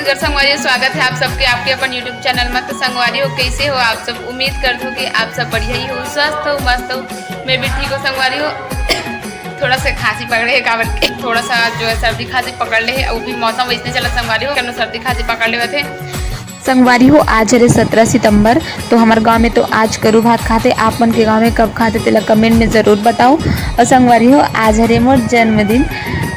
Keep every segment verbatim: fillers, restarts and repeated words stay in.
तो संगवारी हो, स्वागत है आप सबके आपके अपन YouTube चैनल में। तो संगवारी हो, कैसे हो आप सब? उम्मीद करत हो कि आप सब बढ़िया ही हो, स्वस्थ हो, मस्त हो। मैं भी ठीक हूँ संगवारी हो। थोड़ा सा खांसी पकड़े है, काबर के थोड़ा सा जो है सर्दी खांसी पकड़ ले है, वो भी मौसम वैसने चलत संगवारी हो, केनो सर्दी खांसी पकड़ लेवत है। संगवारी हो, आज हरे सत्रह सितंबर, तो हमर गांव में तो आज करू भात खाथे। आप मन के गांव में कब खाथे, तेला कमेंट में जरूर बताओ। और संगवारी हो, आज हरे मोर जन्मदिन,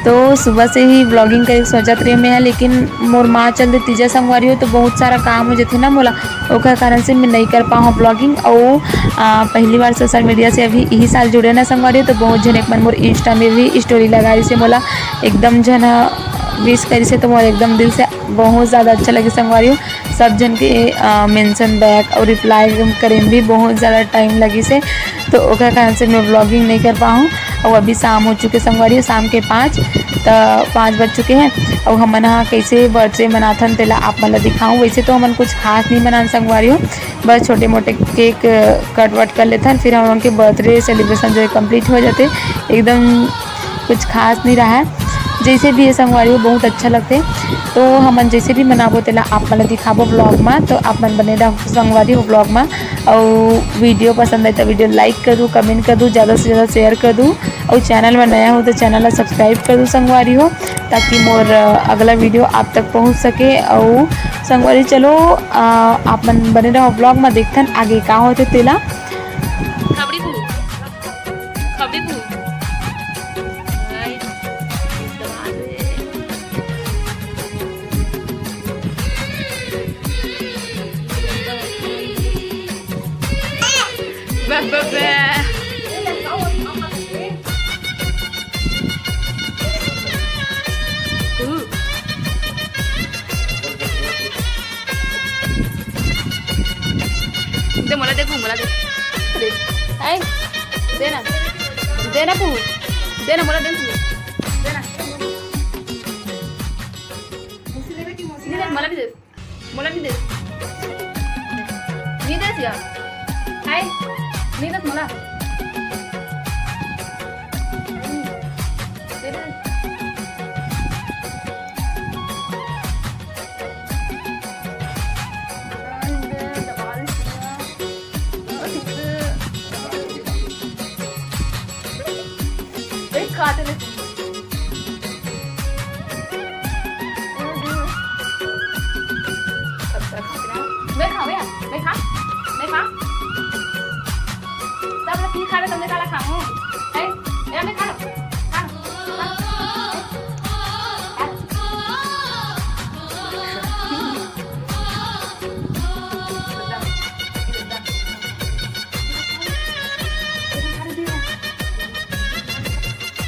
तो सुबह से ही व्लॉगिंग करे के सोचत रहे मैं, लेकिन मोर माँ चल दे तीजा संगवारी हो, तो बहुत सारा काम हो जाथे ना मोला, ओकर कारण से मैं नहीं कर पाऊँ व्लॉगिंग। और आ, पहली बार सोशल मीडिया से अभी यही साल जुड़े ना संगवारी हो, तो बहुत झने मन मोर इंस्टा में भी स्टोरी लगा रही से, मोला एकदम झन विश करी से, तो मोर एकदम दिल से बहुत ज़्यादा अच्छा लगे संगवारी हो। सब झन के मेंशन बैक और रिप्लाई करे में भी बहुत ज़्यादा टाइम लगी से, तो ओकर कारण से मैं व्लॉगिंग नहीं कर पाऊँ। और अभी शाम हो चुके संगवारी हो, शाम के पाँच, तो पाँच बज चुके हैं। और हमन ह कैसे बर्थडे मनाथन, तेला आप मन ला दिखाऊँ। वैसे तो हमन कुछ खास नहीं मनान संगवारी हो, बस छोटे मोटे केक कट वट कर लेथन, फिर हम लोगन के बर्थडे सेलिब्रेशन जो है कंप्लीट हो जाथे। एकदम कुछ खास नहीं रहा है। जैसे भी ये संगवारी हो, बहुत अच्छा लगथे। तो हमन जैसे भी मनाबो, तेला आप मन ला दिखाबो व्लॉग में, तो आप मन बने रहो संगवारी हो व्लॉग में। और वीडियो पसंद आए तो वीडियो लाइक कर दू, कमेंट कर दू, ज़्यादा से ज़्यादा शेयर कर दू। और चैनल में नया हो तो चैनल ला सब्सक्राइब कर दू संगवारी हो, ताकि मोर अ, अगला वीडियो आप तक पहुँच सके। और संगवारी चलो, अ, आप मन बने रहो व्लॉग में, देखथन आगे का होथे तेला। खबड़ी फूल। खबड़ी फूल। बा, बा, बा। ऊ। दे मोला, दे, मोला दे। दे। आए। दे ना। दे ना, पू। दे ना, मोला दे, पू। दे ना। दे, मोला भी दे। मोला नहीं दे। नहीं दे सिया। हाय। नहीं दे मोला। दे दे। देख, खाते ले। मैं खाऊं या? मैं खा? मैं खा? सब लोग की खा ले, तुमने साला खाऊं। हैं? मेरा मैं खा लो। खा लो। खा लो। खा लो।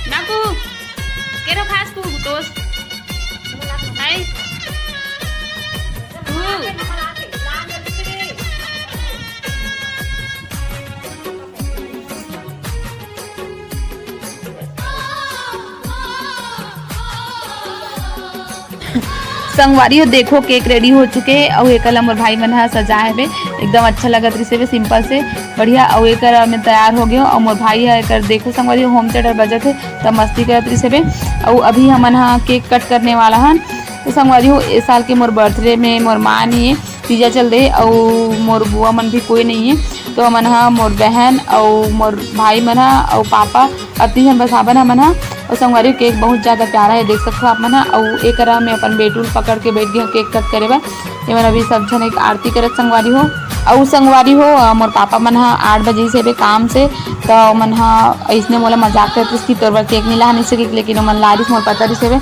नाकू, केरो खास तू, दोस्त? हाय। तू। संगवारी हो, देखो, केक रेडी हो चुके हे अउ एकर ला मोर भाई मन ह सजाए हवे। एकदम अच्छा लगत रहिस हवे, सिंपल से बढ़िया। अउ एकर में तैयार हो गयो अउ मोर भाई ह एकर, देखो संगवारी हो, होम थिएटर बजत हे, त मस्ती करत रहिस हवे। अउ अभी हमन ह केक कट करने वाला हन। तो संगवारी हो, ए साल के मोर बर्थडे में मोर माँ नहीं हे, तीजा चल दे, अउ मोर बुआ मन भी कोई नहीं हे, तो हमन ह, मोर बहन अउ मोर भाई मन ह अउ पापा, अति झन बस हावन हमन ह। अउ संगवारी हो, केक बहुत ज्यादा प्यारा हे, देख सकथो आप मन ह। अउ एकरा में अपन बेटुल पकड़ के बैठ गए केक कट करे बर। एमन अभी सब झन एक आरती करत संगवारी हो। अउ संगवारी हो, अ, मोर पापा मन ह आठ बजे से बे काम से, त ओमन ह अइसने मोला मजाक करत रहिस कि तोर बर केक नहीं लानिस हे, लेकिन ओमन ला रिस, मोर पता रिस हे बे।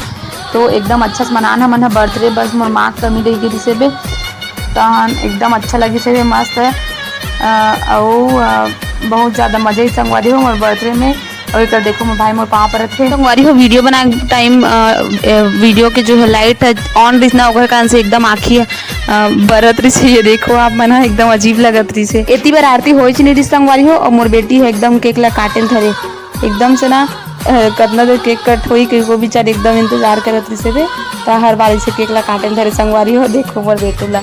तो एकदम अच्छा से मनान हमन ह बर्थडे, बस मोर माँ के कमी रह गे रिस हे बे। तहन एकदम अच्छा लगिस हे बे, मस्त हे। अ, अउ, अ, बहुत ज्यादा मजा ही संगवारी हो मोर बर्थडे में। अउ एकर देखो, मोर भाई मोर पाँव परत हे। संगवारी हो, वीडियो बनाए टाइम, अ, अ, वीडियो के जो है लाइट है ऑन रहिस ना, ओकर कारण से एकदम आँखी, अ, बरत रहिस हे। ये देखो आप मन ह, एकदम अजीब लगत रहिस हे। एती बर आरती होइच नहीं रहिस संगवारी हो, अउ मोर बेटी है एकदम केक ला काटे ल धरे, एकदम से ना, अ, कतना देर केक कट होई, के वो बेचारी एकदम इंतजार करत रहिस हे बे। त हर बारी से केक ला काटे ल धरे संगवारी हो, देखो मोर बेटू ला।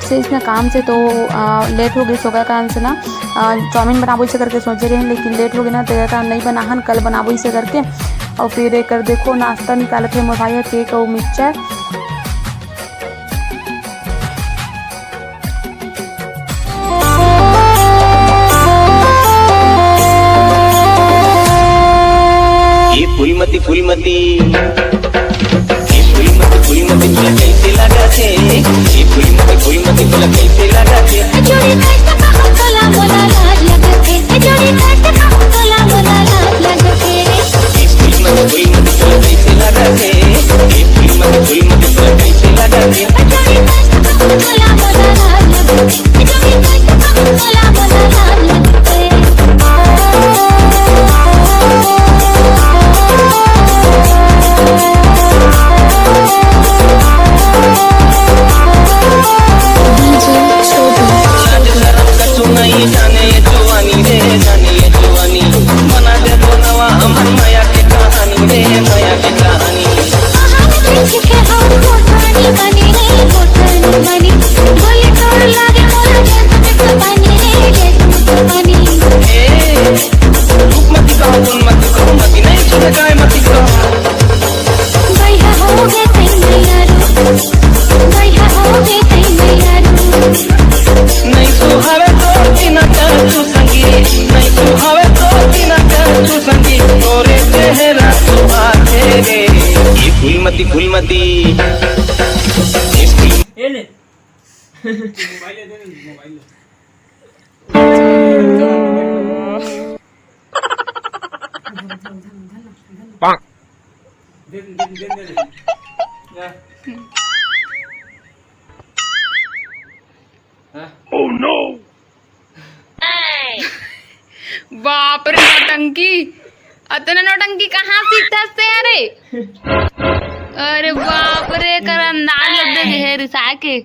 से इसने काम से तो, आ, लेट हो गई, सो ओकर कारण से ना, आ, चाउमीन बनाबो इसे करके सोचे रहे, लेकिन लेट हो गई ना, तो एकर कारण नहीं बनाहन, कल बनाबो इसे करके। और फिर एकर देखो नाश्ता निकालत हे मोर भाई ह, केक और मिक्सचर। ये फूलमती, फूलमती, ये फूलमती, फूलमती, तोला कैसे लागत हे? ये फूलमती, फूलमती, तोला कैसे लागत हे? जोड़ी कष्ट का हम तोला मोला लाज लगत हे। जोड़ी कष्ट का हम तोला मोला लाज लगत हे। ये फूलमती, फूलमती, तोला कैसे लागत हे? ये फूलमती, फूलमती, तोला कैसे लागत हे? जोड़ी कष्ट का हम तोला मोला लाज लगत हे। ये फूलमती, फूलमती। ये ले। मोबाइल दे दे, मोबाइल दे। दे दे, दे दे, दे दे। जा। हाँ। बाप रे, नौटंकी। अतना नौटंकी कहाँ सीखथस ते, अरे? अरे बाप रे, कर अंदाज लग दे हे रिसा के।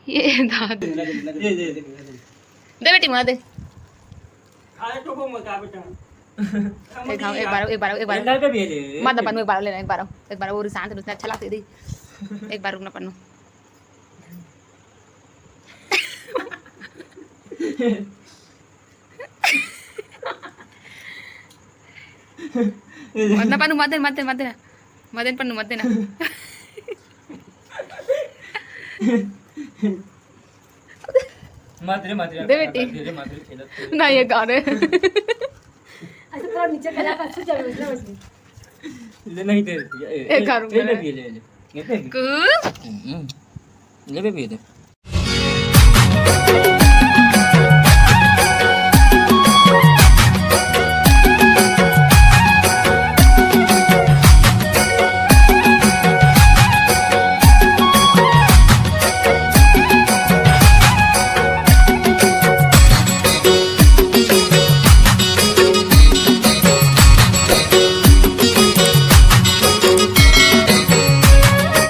ये दादा। दे, दे, दे, दे। दे बेटी, मुआ दे। एक, हाँ, एक बार, एक बार, एक बार। मत ना पन्नू, एक बार लेना, एक बार, एक बार वो रिसान से उसने अच्छा लगता दे। एक बार रुकना पन्नू। मत ना पन्नू, मत दे, मत दे, मत दे। मत दे पन्नू, मत देना। मत रे, मत रे, दे बेटी। दे रे, मत रे, खेलत थे। ना, ये गा रहे। अच्छा, थोड़ा नीचे करा, अच्छा, चलो, चलो, चलो। ले, नहीं दे, ए, ए, एक और ले, ले, ले, ले, ले। ये दे। कु- हम्म। ले, बेबी, ये दे।